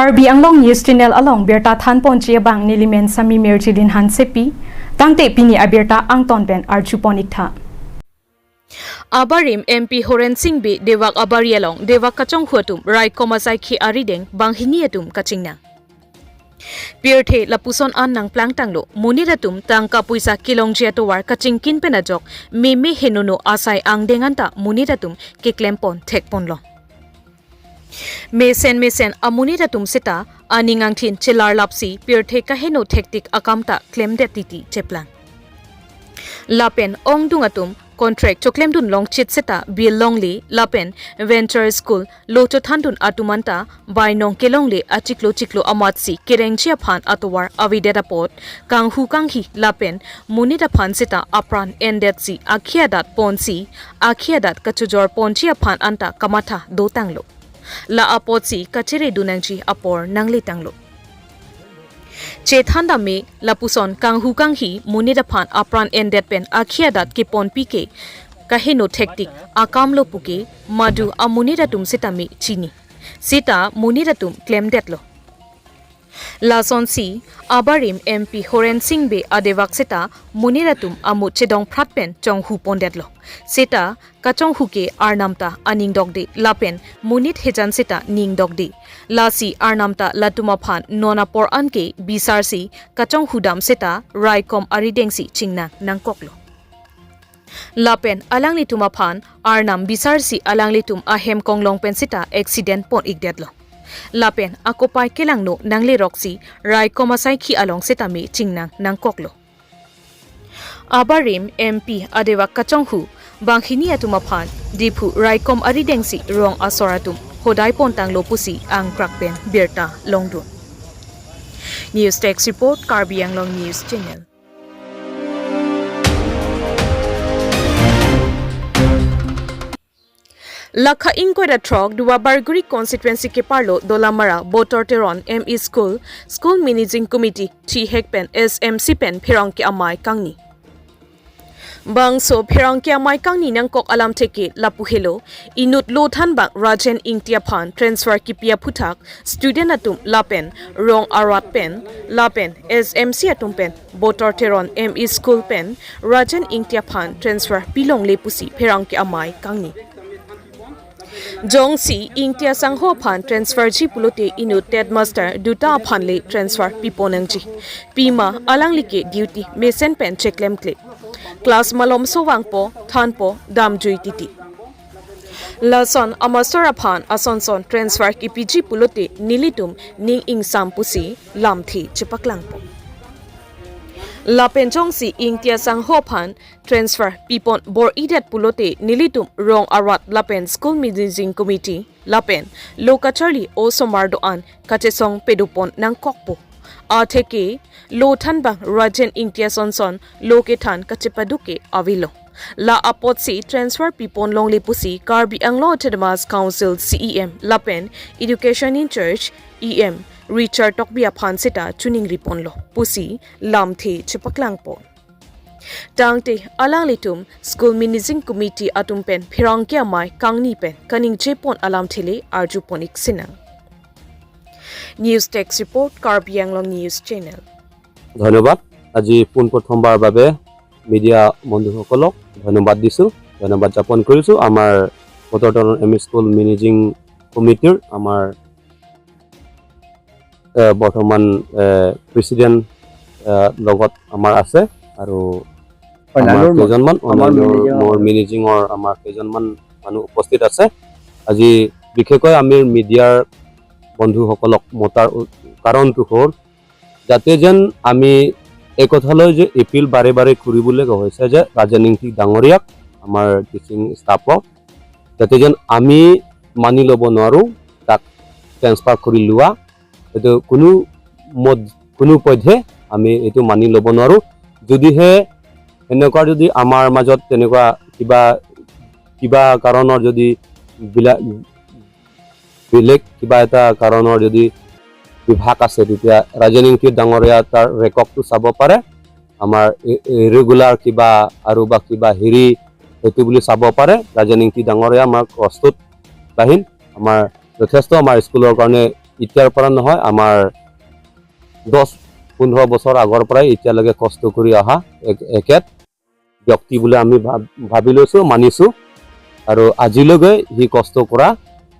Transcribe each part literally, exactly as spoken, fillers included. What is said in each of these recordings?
Karbi Anglong News Channel along birta thanponji abang nelimen Sami Mirjilin Hansepi, tangte pini abirta angton pen arjupon iktha. Abarim M P Horen Sing Bey Dewak abari along Dewak kachonghu atum raikom asaikhi arideng banghini atum kachingnang. Pirthe lapuson an nangplangtanglo, monit atum tangka poisa kelongji atovar kachingkin pen ajok meme henono asai angdeng anta monit atum keklempon thekponlo. Mesen mesen amonit atum seta aning angthin chelarlapsi pirthe kaheno thektik akam ta klemdet titi cheplang. Lapen ongdung atum contract choklemdun longchit seta bill longle lapen venture school lo chothandun atum anta bainong kelongle achiklo chiklo amatsi kerengji aphan atovar avedet apot kanghu kanghi lapen monit aphan seta apran endetsi akhei adat ponsi akhei adat kachojor ponji aphan anta kamatha dotanglo. La apotsi kacheredun nangji apor nangletanglo. Chethan dam me lapuson kanghu kanghi monit aphan apran endet pen akhei adat keponpi ke kaheno thektik akamlo puke madu amonit atum seta me chini. Seta monit atum klemdetlo. Lasonsi abarim M P Horen Sing Bey adewak seta monit atum amut chedongphrat pen chonghu pondetlo. Seta kachonghu ke arnam ta aning dokde lapen monit hejan seta ning dokde. Lasi arnam ta latum aphan non apor anke bisarsi kachonghu dam seta raikom aridengsi chingnang nangkoklo. Lapen alanglitum aphan arnam bisarsi alanglitum ahem konglong pen seta accident pon ikdetlo. Lapen akopai kelangno nangleroksi raikom asaikhi along seta me chingnang nangkoklo. Abarim M P adewak kachonghu banghini atum aphan Diphu raikom aridengsi rong asor atum hodai pontanglo pusi angkrak pen birta longdun. News Desk Report, Karbi Anglong News Channel. Lakha ingkoi ra throk Duar Bagori constituency keparlo Dolamara Botor Teron M E School, School Managing Committee, thihek pen S M C pen pherangke amei kangni. Bangso pherangke amei kangni nangkok alamthe ke lapu helo, inut lo thanbang Rajen Ingti aphan transfer kipi aphuthak student atum lapen rong arat pen lapen S M C atum pen Botor Teron M E School pen Rajen Ingti aphan transfer pilongle pusi pherangke amei kangni. Jongsi Ingti asangho aphan transfer ji pulote inut headmaster duta aphan le transfer pipo nangji. Pima alangli ke duty mesen pen cheklemkle. Class malomso vangpo, thanpo, damjui titi. Lason amaster aphan asonson transfer kipiji pulote nelitum ning ingsam pusi lamthe chepaklangpo. Lapen jongsi Ingti asangho aphan transfer pipon bor-idet pulote nelitum rong arat lapen School Managing Committee lapen lo kacharli osomar do-an kachesong pedopon nangkokpo. Atheke lo thanbang Rajen Ingti asonson lo kethan kachepaduk ke avelo. La apotsi transfer pipon longle pusi Karbi Anglong Autonomous Council C E M lapen Education in Charge E M Richard Tokbi aphan seta choningri ponlo pusi lamthe chepaklangpo. Tangte alanglitum School Managing Committee atum pen pherangke amei kangni pen kaningje pon alamthe le arjupon iksinang. News Desk Report, Karbi Anglong News Channel. ধন্যবাদ। আজি পোনপ্ৰথমবাৰ বাবে মিডিয়া বন্ধুসকলক ধন্যবাদ দিছোঁ, ধন্যবাদ যাপন কৰিছোঁ। আমাৰ বতৰ তৰণ এম ই স্কুল মেনেজিং কমিটিৰ আমাৰ এ, বৰ্তমান, এ, প্ৰেচিডেণ্ট, এ, লগত আমাৰ আছে আৰু হয়, আমাৰ নানুৰ কেইজনমান আমাৰ অন্যান্য মেনেজিঙৰ মোৰ মেনেজিঙৰ আমাৰ কেইজনমান মানুহ উপস্থিত আছে। আজি বিশেষকৈ আমি মিডিয়াৰ বন্ধুসকলক মতাৰ উ-, কাৰণটো হ'ল যাতে যেন আমি এই কথালৈ যে এপিল বাৰে বাৰে কৰিবলৈ হৈছে যে ৰাজেন ইংতি ডাঙৰীয়াক, আমাৰ টিচিং ষ্টাফক, যাতে যেন আমি মানি ল'ব নোৱাৰোঁ তাক ট্ৰেন্সফাৰ কৰি লোৱা। এইটো কোনো মত-, কোনো পধ্যে আমি এইটো মানি ল'ব নোৱাৰোঁ। যদিহে এনেকুৱা যদি আমাৰ মাজত তেনেকুৱা কিবা, কিবা কাৰণৰ যদি বিলা-, বেলেগ কিবা এটা কাৰণৰ যদি বিভাগ আছে, তেতিয়া ৰাজেন ইংতি ডাঙৰীয়া তাৰ ৰেকৰ্ডটো চাব পাৰে। আমাৰ ই-, ইৰেগুলাৰ কিবা আৰু বা কিবা হেৰি সেইটো বুলি চাব পাৰে। ৰাজেন ইংতি ডাঙৰীয়া আমাৰ প্ৰস্তুত বাহিন, আমাৰ যথেষ্ট আমাৰ স্কুলৰ কাৰণে এতিয়াৰ পৰা নহয়, আমাৰ দহ পোন্ধৰ বছৰ আগৰ পৰাই এতিয়ালৈকে কষ্ট কৰি অহা এক-, একেট ব্যক্তি বুলি আমি ভাব-, ভাবি লৈছো, মানিছো। আৰু আজিলৈকে সি কষ্ট কৰা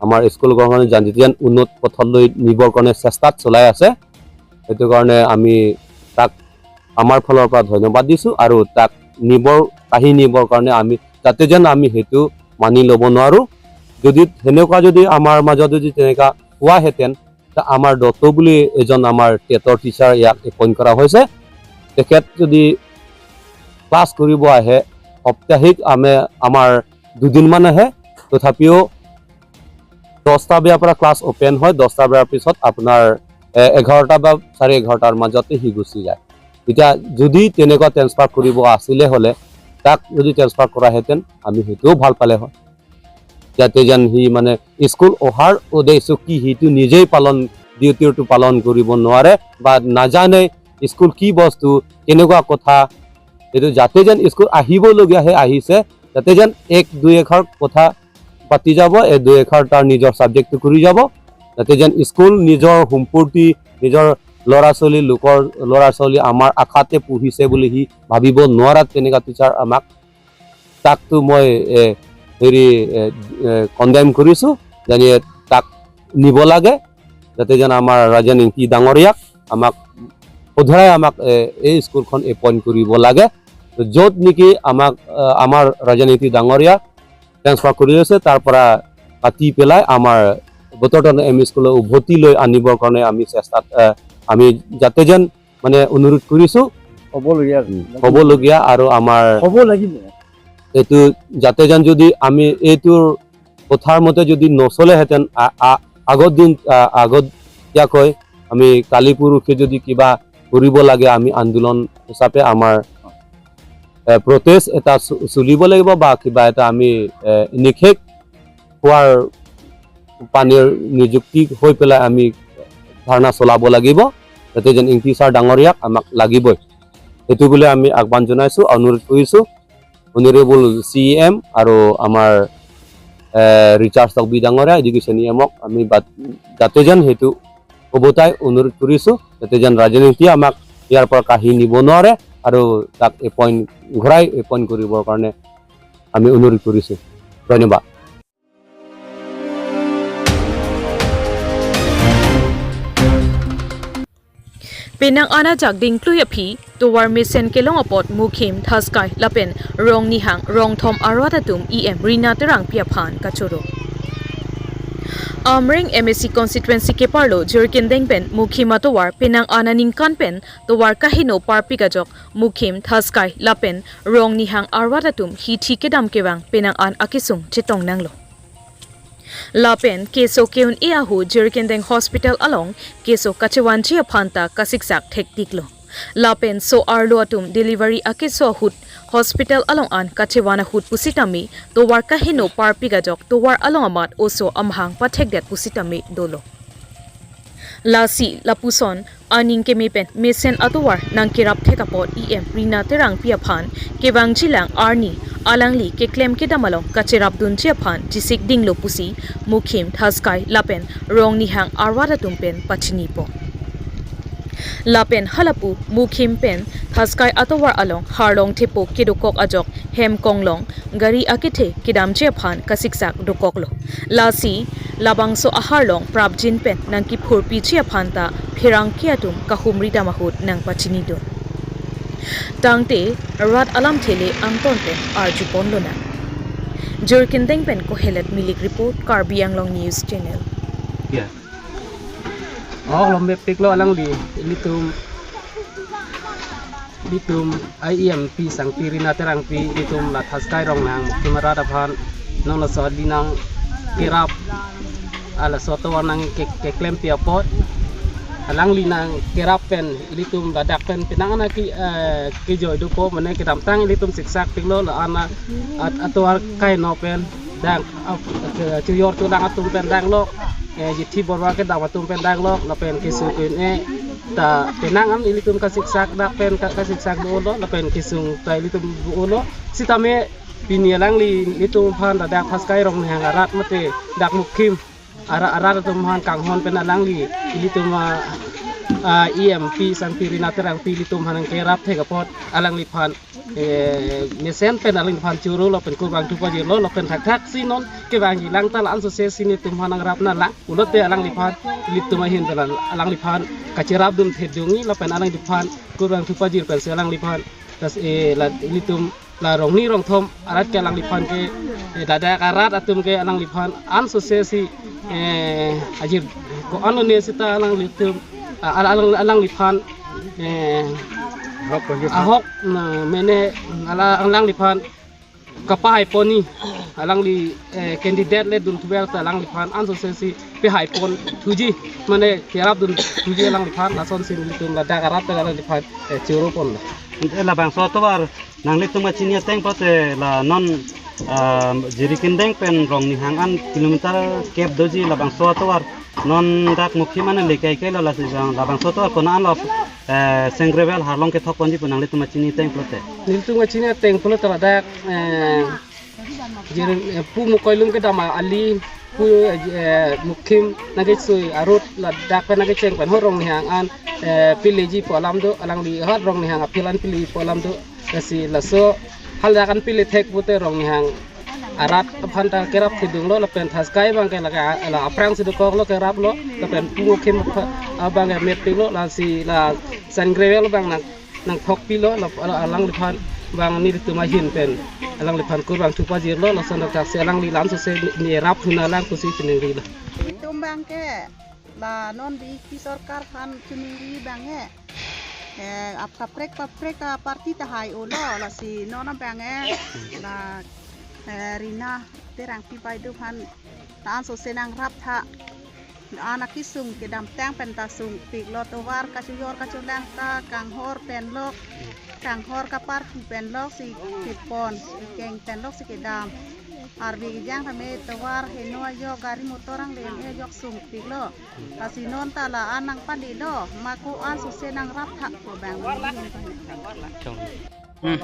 আমাৰ স্কুলখনক যাতে যেন উন্নত পথলৈ নিবৰ কাৰণে চেষ্টাত চলাই আছে। সেইটো কাৰণে আমি তাক আমাৰ ফালৰ পৰা ধন্যবাদ দিছো আৰু তাক নিবৰ, কাঢ়ি নিবৰ কাৰণে আমি যাতে যেন আমি সেইটো মানি ল'ব নোৱাৰো। যদি সেনেকুৱা যদি আমাৰ মাজত যদি তেনেকুৱা হোৱাহেঁতেন, তা আমাৰ দত্ত বুলি এজন আমাৰ টেটৰ টিচাৰ ইয়াক এপইণ্ট কৰা হৈছে। তেখেত যদি ক্লাছ কৰিব আহে, সাপ্তাহিক আমি, আমাৰ দুদিনমান আহে, তথাপিও দহটা বজাৰ পৰা ক্লাছ অপেন হয়, দহটা বজাৰ পিছত আপোনাৰ, এ, এঘাৰটা বা চাৰে এঘাৰটাৰ মাজতে সি গুচি যায়। এতিয়া যদি তেনেকুৱা ট্ৰেন্সফাৰ কৰিব আছিলে হ'লে, তাক যদি ট্ৰেন্সফাৰ কৰাহেঁতেন, আমি সেইটোও ভাল পালে হয়। যাতে যেন সি মানে স্কুল অহাৰ উদ্দেশ্য কি, সেইটো নিজেই পালন, ডিউটিটো পালন কৰিব নোৱাৰে বা নাজানে স্কুল কি বস্তু, কেনেকুৱা কথা, সেইটো যাতে যেন স্কুল আহিবলগীয়াহে আহিছে, যাতে যেন এক দুই এষাৰ কথা পাতি যাব, এক দুই এষাৰ তাৰ নিজৰ ছাবজেক্টটো কৰি যাব, যাতে যেন স্কুল নিজৰ সম্পত্তি, নিজৰ ল'ৰা ছোৱালী, লোকৰ ল'ৰা ছোৱালী আমাৰ আশাতে পঢ়িছে বুলি সি ভাবিব নোৱাৰাত তেনেকুৱা টিচাৰ আমাক, তাকতো মই, এ, হেৰি, এ, এ, কণ্ডেম কৰিছো, যেনে তাক নিব লাগে, যাতে যেন আমাৰ ৰাজেন ইংতি ডাঙৰীয়াক আমাক শুধৰাই আমাক, এ, এই স্কুলখন এপইণ্ট কৰিব লাগে। তো য'ত নেকি আমাক, এ, আমাৰ ৰাজেন ইংতি ডাঙৰীয়া ট্ৰেন্সফাৰ কৰি আছে, তাৰ পৰা কাটি পেলাই আমাৰ বতৰতন এম ই স্কুললৈ উভতি লৈ আনিবৰ কাৰণে আমি চেষ্টাত, এ, আমি যাতে যেন মানে অনুৰোধ কৰিছো। হ'বলগীয়া। উম, হ'বলগীয়া আৰু আমাৰ হ'ব লাগিব। এইটো যাতে যেন যদি আমি এইটোৰ কথাৰ মতে যদি নচলেহেঁতেন, আ-, আ-, আগৰ দিন, আ-, আগতীয়াকৈ আমি কালি পৰহি যদি কিবা কৰিব লাগে, আমি আন্দোলন হিচাপে আমাৰ, এ, প্ৰটেষ্ট এটা চ-, চলিব লাগিব বা কিবা এটা আমি, এ, নিষেধ খোৱাৰ পানীৰ নিযুক্তি হৈ পেলাই আমি ধৰ্ণা চলাব লাগিব, যাতে যেন ইংতি ছাৰ ডাঙৰীয়াক আমাক লাগিবই। সেইটো বুলি আমি আহ্বান জনাইছো, অনুৰোধ কৰিছো অনাৰেবল চি ই এম আৰু আমাৰ, এ, ৰিচাৰ্ড তকবি ডাঙৰীয়া, এডুকেশ্যন ই এমক আমি বাট-, যাতে যেন সেইটো ওভতাই অনুৰোধ কৰিছো, যাতে যেন ৰাজেন ইংতি আমাক ইয়াৰ পৰা কাঢ়ি নিব নোৱাৰে আৰু তাক এপইণ্ট, ঘূৰাই এপইণ্ট কৰিবৰ কাৰণে আমি অনুৰোধ কৰিছো। ধন্যবাদ। Penang an ajak dingklui aphi tovar mesen kelong apot Mukhim, Thaskai lapen Rongnihang, Rongthom arat atum E M Rina Terangpi aphan kachoro. Amreng M A C constituency keparlo Jirikindeng pen Mukhim atovar penang an aningkan pen tovar kaheno parpik ajok Mukhim, Thaskai lapen Rongnihang arat atum hithi kedam kevang penang an akesung chetong nanglo. Lapen keso ke-un-e ahut Jirikindeng Hospital along keso kachevanji aphan ta kasiksak thektiklo. Lapen so-arlo atum delivery akeso ahut hospital along an kachevan ahut pusitame tovar kaheno parpik ajok tovar along amat oso amahang pathekdet pusitame dolo. Lasi lapuson aning keme pen mesen atovar nangkerap thek apot E M Rina Terangpi aphan kevangjilang arni alangli keklem kedam along kacherapdunji aphan chesik dinglo pusi Mukhim, Thaskai lapen Rongnihang arat atum pen pachinipo. Lapen halapu Mukhim pen Thaskai atovar along harlong thepo kedokok ajok hem konglong gari akethe kedamji aphan kasiksak dokoklo. Lasi labangso aharlong prapjin pen nangkephurpiji aphan ta pherangke atum kahumri dam ahut nangpachinidun. Tangte rat alamthe le angton pen arjuponlonang. Jirikindeng pen Kohelet Milik report, Karbi Anglong News Channel. Ya. Oh, lombepiklo alangli, ilitum, ilitum I E M P sangpi Rina Terangpi, ilitum la Thaskai Rongnihang Mukhim arat aphan, non laso ali nangkerap, ala soto nang ke-, keklempi apot, alangli nangkerap pen, ilitum ladak pen, penang an ke, eh, kejoi dopo, mane kedamtang ilitum siksak piklo, la-an at-, atovar kaheno pen, dang, ap-, ke, chujor chulang atum pen danglo, eh, Jithi Borwa kedam atum pen danglo, lapen keso ke-un-e, ta penang an ilitum kasiksak dak pen ka-, kasiksak do-olo, lapen kesung ta ilitum do-olo. Sitame pini alangli ilitum aphan ta dak Thaskai Rongnihang arat mate dak Mukhim Ara, arat atum aphan kanghon pen alangli, ilitum a, a, E M P Sangpi Rina Terangpi ilitum aphan nangkerap thek apot alangliphan, eh, mesen pen alangliphan choro lapen kurvangthu pajirlo lapen thakthaksi non kevangji lang ta la-an sose si nelitum aphan nangrap nanglang pulote alangliphan ilitum ahin pen alangliphan kacherapdun thedungi lapen alangliphan kurvangthu pajir pensi alangliphan, tas, eh, la ilitum la rongni rongthom arat ke alangliphan ke, eh, ladak arat atum ke alangliphan ansose si, eh, ajir ko-an lone seta alanglitum, a-, alang-, alangliphan, eh, ahok, na, mene, ala-, alangliphan kapahai ponji, alangli, eh, candidate le dun thuver ta alangliphan ansose si pahai pon thuji, mane kerapdun thuji alangliphan, lasonsi nelitum ladak arat ta alangliphan, eh, choro ponlo. Eh, labangso atovar nanglitum kachini ateng pulote la non, ah, Jirikindeng pen Rongnihang an kilometer kep doji, labangso atovar non dak Mukhim an le kaike lo, lasi jang labangso atovar konat lo, eh, seng gravel harlong kethok ponji pu nanglitum kachini ateng pulote. Nelitum kachini ateng pulote ladak, eh, Jirin, eh, pu Mukoilum kedam ali, pu, eh, Mukhim nangkesui arut ladak pen nangkecheng pen ho Rongnihang an, eh, pileji pu alam do, alangli ho Rongnihang a-field an pileji pu alam do. Lasi laso haladak an pile thek pute Rongnihang arat aphan ta kerap thedunglo lapen thaskai abang ke lake a-, la aphrangsi dokoklo keraplo lapen pu Mukhim abang ke mepiklo lasi la seng gravel abang nang nangthokpilo la, la alangliphan abang nelitum ahin pen alangliphan kurvangthu pajirlo, lason thakthaksi alangli la ansose ne, nerap huna lang pusi chiningrilo. Itum abang ke la non B J P sorkar aphan chiningri abang ke, eh, ap kaprek kaprek a-party ta hai-olo, lasi non abang ke la, eh, Rina Terangpi Baideo aphan la ansose nangrap tha. Anak kesung kedamtang pen ta sungpiklo, tovar kachojor kacholang ta kanghor pen lok, kanghor kaparpu pen lok si kepon, keng pen lok si kedam. Arve kejang tame tovar heno ajok gari motor angleng ajok sungpiklo. Lasi non ta la-an nangpalelo, ma ko-ansose nangrap tha pu abang. Hmm.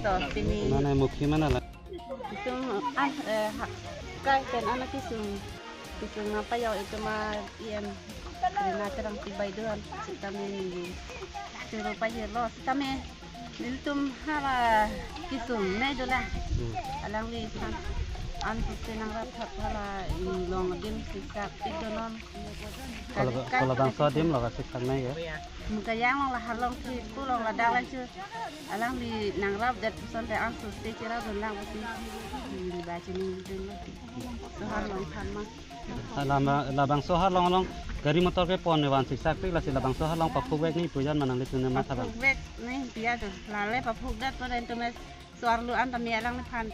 To, pini. Mana Mukhim an la? Itum an, eh, ha, kai pen anak kesung, kesung nangpajok itum a-E M Rina Terangpi Baideo an sitame neli choro pajirlo sitame nelitum hala kesung ne dolang. Hmm. Alangliphan ansose nangrap tha hala, mm, long adim siksak pik do non. Kola, kali kola bangso adim lo kasiksak nai ke? Muka yang long la halong si ku long ladak lang chu. Alangli nangrapdet puson te ansose cherapdun lang pusi. Neli ba chinidunlo. So halong than ma. Hala ma, labangso halong along gari motor kepon ne van siksak pik lasi labangso halong paphukvek nangji pu jan ma nanglitum ne matha abang. Paphukvek nangji pu jan do. Lale paphukdet pu jan tame so arlo an tame alangliphan,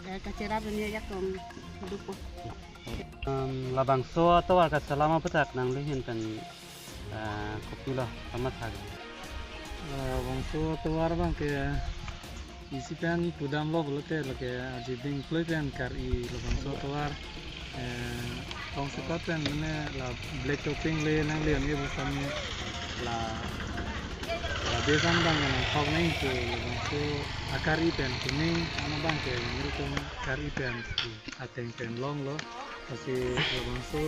eh, kacherapdun ajak tong dupo. Em, labangso atovar kachelam aphuthak nangli ahin pen, eh, kopilo kamatha ke? Labangso atovar abang ke isi pen pudamlo pulote lake ajibing ploi pen kar-i labangso atovar, eh, tong sekat pen mane la black topping le nangli an-e pusitame la, la desang abang nangthok nangji pu labangso akar-i pen kuning an abang ke nelitum kar-i pen ateng pen longlo. Lasi labangso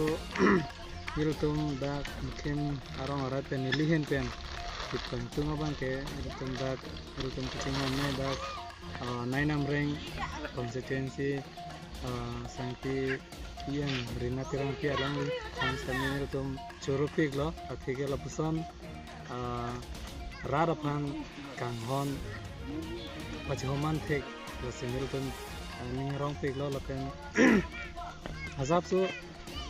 nelitum dak Mukhim arong arat pen neli ahin pen kipangtung abang ke nelitum dak nelitum kachinghon ne dak, ah, Nainamreng constituency, ah, Sangpi E M Rina Terangpi alangli aphan sitame nelitum choro piklo, atheke lapuson, ah, rat aphan kanghon pachihoman thek lasi nelitum, ah, ning rong piklo lapen asapso,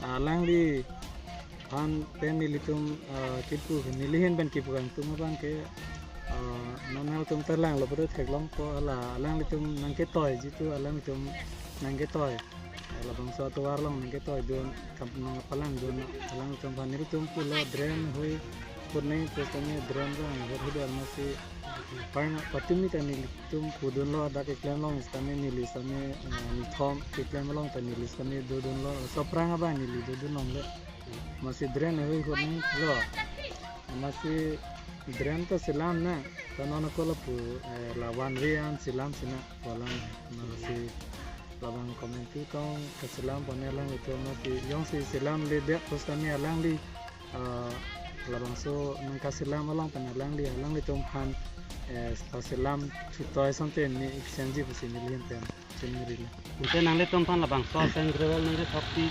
ah, alangliphan pen nelitum, ah, kipu neli ahin pen kipu kangtung abang ke, ah, non nangtum terlanglo pulote theklongpo hala alanglitum nangketoi jitu alanglitum nangketoi. Labangso atovar along nangketoi dun, kam nangpalang dun, alangtum aphan nelitum pulo drain hui put nangji pusitame drain abang hut hut amatsi parna patumi ta nelitum pudunlo, dak keklem along sitame neli sitame, eh, nithom keklem along ta neli sitame dodunlo, so aphrang abang neli dodun longle. Amatsi drain hui put nanglo. Amatsi drain ta selam nang, ta non ako lapu, eh, la one way an selam sina, walang, amatsi Labang committee tong kaselam pon alanglitum mati jongsi selamledet pusitame alangli, ah, labangso nangkaselam along pen alangli, alanglitum aphan, eh, paselam thutoi asonte ne iksenji pusi neli ahin pen chiningrilo. Ante nanglitum aphan labangso aseng gravel nangkethokji,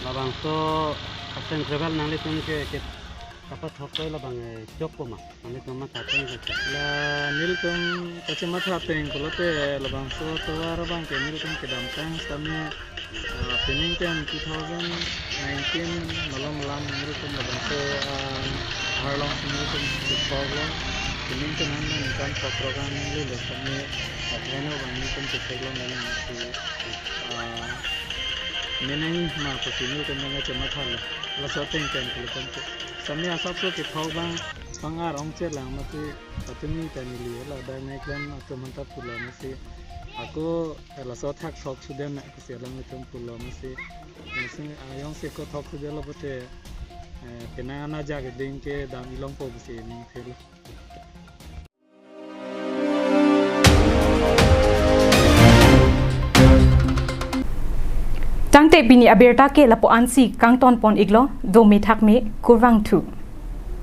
labangso aseng gravel nanglitum ke, ke kapathok toi labang, eh, chokpo ma? Nanglitum matha ateng ke. La nelitum kachematha ateng pulote labangso tovar abang ke nelitum kedamtang sitame, ah, pining pen two thousand nineteen malom alam nelitum labangso, ah, arlong si nelitum chepoklo. Pining pen han nangkan potrokan neli lo sitame, ah, keno abang nelitum chetheklong nangsi, ah, menang ma pusi nelitum nangkachemathalo. Laso ateng pen pulo tangte. Sitame asapso kethok abang pangar ongchet lang mati patumi ta neli la dai mai klan atum aphanta pulo masi. Ako, eh, laso thakthok sudam na pusi alanglitum pulo masi. Masi, ah, jongsi ako thok sudamlo pulote, eh, penang ana ajak keding kedam ilongpo pusi ningthelo. Tangte pini abirta ke lapu-ansi kangton pon iklo, dome thakme, kurvangthu.